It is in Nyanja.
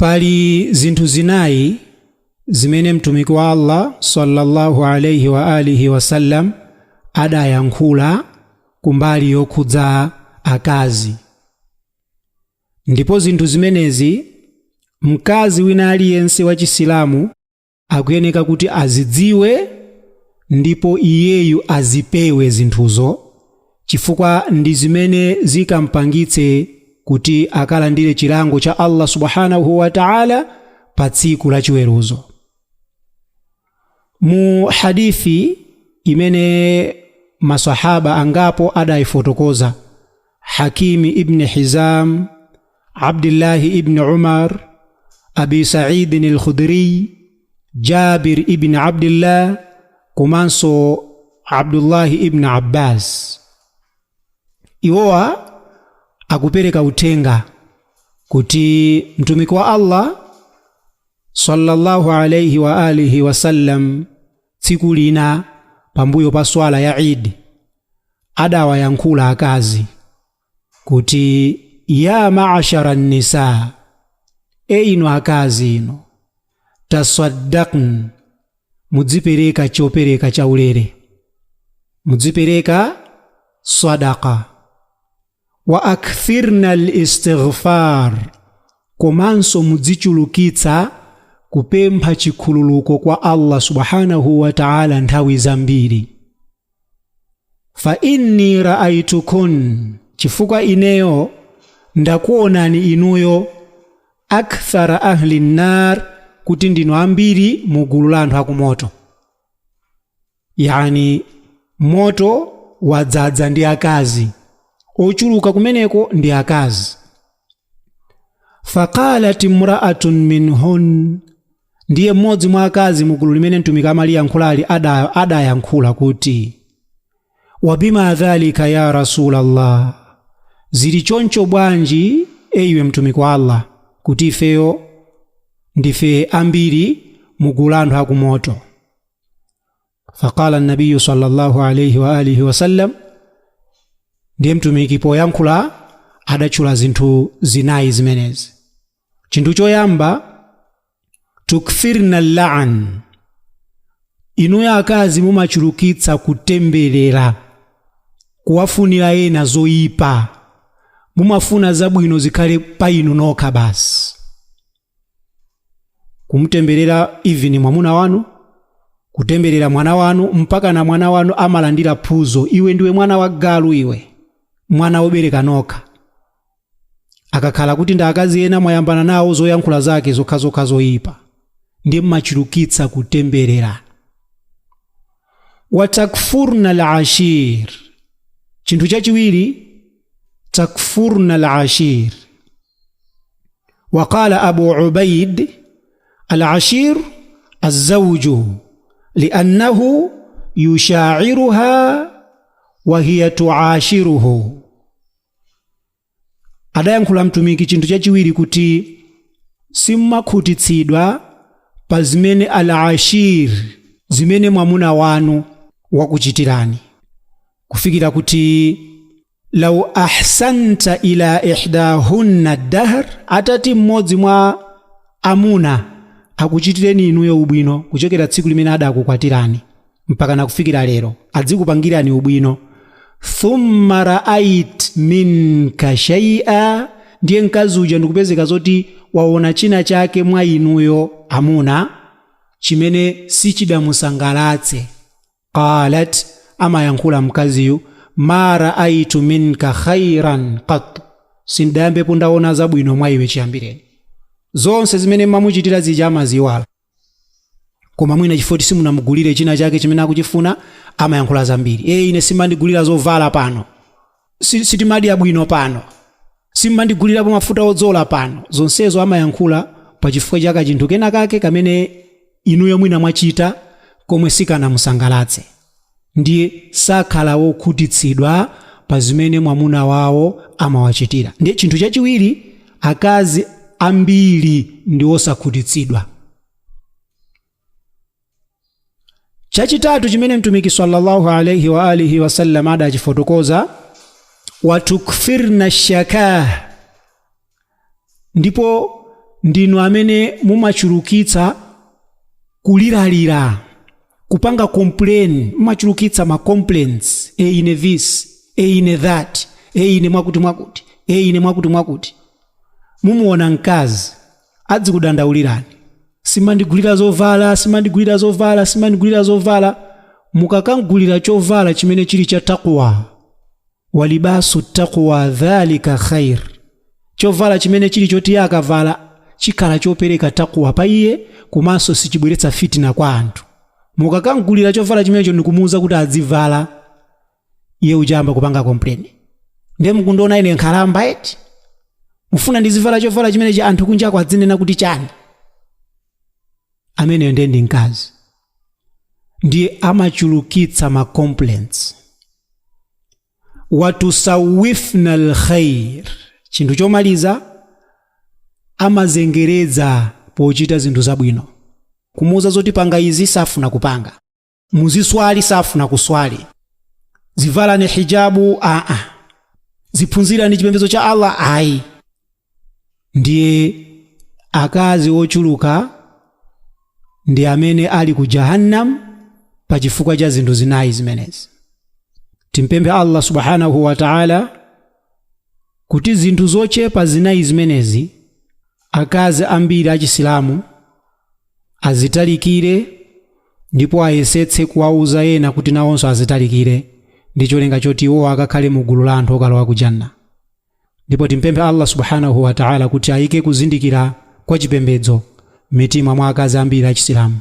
Pali zinthu zinayi zimene Mtumiki wa Allah sallallahu alaihi wa alihi wasallam adayankhula kumbali yokhudza akazi, ndipo zinthu zimenezi mkazi wina aliyense wa Chisilamu akuyeneka kuti azidziwe ndipo iyeyu azipewe zinthuzo, chifukwa ndi zimene zikampangitse kuti akalandire chilango cha Allah subhanahu wa ta'ala pa tsiku la chiweruzo. Mu hadithi imene masahaba angapo adayifotokoza, Hakimi ibn Hizam, Abdillahi ibn Umar, Abi Sa'id al-Khudri, Jabir ibn Abdillah komanso Abdullahi ibn Abbas, iwowa akupereka uthenga kuti Mtumiki wa Allah sallallahu alayhi wa alihi wasallam tsiku lina pambuyo pa swala ya Eid adawayankhula akazi kuti ya ma'ashara nisa, e inu akazi inu, tasaddaqn, mudzipereka chopereka chaulere, mudzipereka sadaqa, wa akthirna al-istighfar, komanso mudzichulukitsa kupempha chikhululuko kwa Allah subhanahu wa ta'ala nthawi zambiri. Fa inni ra'aytukun, chifukwa ineyo ndakuonani inuyo, akthara ahli nnar, kuti ndinu ambiri mu gulu la anthu akumoto. Yani moto wadzadza ndi akazi, ochuluka kumeneko ndi akazi. Faqalat imra'atun minhun, ndiye mmodzi mwa akazi mu gulu limene Mtumiki amaliyankhulali adayankhula kuti wabima dhalika ya Rasulallah, zili choncho bwanji eyiwe Mtumiki wa Allah kuti ifeyo ndife ambiri mu gulu la anthu akumoto? Faqala nabiyu sallallahu alayhi wa alihi wasallam, ndiye Mtumiki poyankhula adatchula zinthu zinayi zimenezi. Chinthu choyamba, tukthirna la'an, inuyo akazi mumachulukitsa kutemberera, kuwafunira ena zoyipa, mumafuna zabwino zikhale pa inu nokha basi, kumtemberera even mwamuna wanu, kutemberera mwana wanu, mpaka na mwana wanu amalandira phuzo, iwe ndiwe mwana wa galu, iwe mwana wobereka nokha. Akakhala kuti ndi akazi ena mwayambana nawo, zoyankhula zake zokhazokha zoyipa, ndiye mmachulukitsa kutemberera. Watakfurna al-ashir, chinthu chachiwiri, takfurna al-ashir. Waqala Abu Ubaid, al-ashir az-zawju liannahu yusha'iruha wa hiya tuashiruhu. Adayankhula Mtumiki chinthu chachiwiri kuti simmakhutitsidwa pa zimene al-ashir, zimene mwamuna wanu wakuchitirani, kufikira kuti law ahsanta ila ihdahunna dahr, atati mmodzi mwa amuna akuchitireni inuyo ubwino kuchokera tsiku limene adakukwatirani mpaka nakufikira lero, adzikupangirani ubwino, thumma ra'ait minka shay'a, ndiye mkazi uja ndikupezeka zoti waona china chake mwa inuyo amuna chimene sichidamusangalatse, qalat, amayankhula mkaziyu, ma ra'aitu minka khairan qat, sindayambepo ndaona zabwino mwa iwe chiyambireni. Zonse zimene mamuchitira zija amaziwala, koma mwina chifukwa simunamugulire china chake chimene akuchifuna, amayankhula zambiri. E, ine simandigulira zovala pano, sitimadya bwino pano, simmandigulirapo mafuta odzola pano. Zonsezo amayankhula pachifukwa chaka chinthu kena kake kamene inuyo mwina mwachita komwe sikanamusangalatse, ndiye sakhala wokhutitsidwa pa zimene mwamuna wawo amawachitira. Ndiye chinthu chachiwiri, akazi ambiri ndi osakhutitsidwa. Chachitatu chimene Mtumiki sallallahu alayhi wa alihi wasallam adachifotokoza, watukfirna shakah, ndipo Ndinu amene mumachulukitsa kuliralira, kupanga complain, mumachulukitsa ma complaints: e ine this, e ine that, e ine mwakuti mwakuti, e ine mwakuti mwakuti. Mumuona mkazi adzikudandaulirani: "Simandigulira zovala, simandigulira zovala, simandigulira zovala." Mukakangulira chovala chimene chili cha taqwa, walibasu taqwa dhalika khair, chovala chimene chili choti akavala chikhala chopereka taqwa pa iye komanso sichibweretsa fitina kwa anthu, mukakangulira chovala chimenecho ndikumuwuza kuti adzivala, iye uchamba kupanga complain: "Ndiye mukundiona ine nkhalamba eti? Mufuna ndizivala chovala chimenechi anthu kunjako adzinena kuti chani?" Ameneyo ndiye ndi mkazi, ndiye amachulukitsa ma complaints. Watusawifna alkhair, chinthu chomaliza, amazengereza pochita zinthu zabwino. Kumuuza zoti panga izi, safuna kupanga. Muziswali, safuna kuswali. Zivalani hijabu, aa. Ziphunzirani chipembedzo cha Allah, ayi. Ndiye akazi ochuluka ndi amene ali ku jahannam pa chifukwa cha zinthu zinayi zimenezi. Timpemphe Allah subhanahu wa ta'ala kuti zinthu zochepa zinayi zimenezi akazi ambiri achisilamu azitalikire, ndipo ayesetse kuwauza ena kuti nawonso azitalikire, ndi cholinga choti iwo akakhale mu gulu la anthu okalowa ku janna. Ndipo timpemphe Allah subhanahu wa ta'ala kuti ayike kuzindikira kwa chipembedzo m'mitima mwa akazi ambiri achisilamu.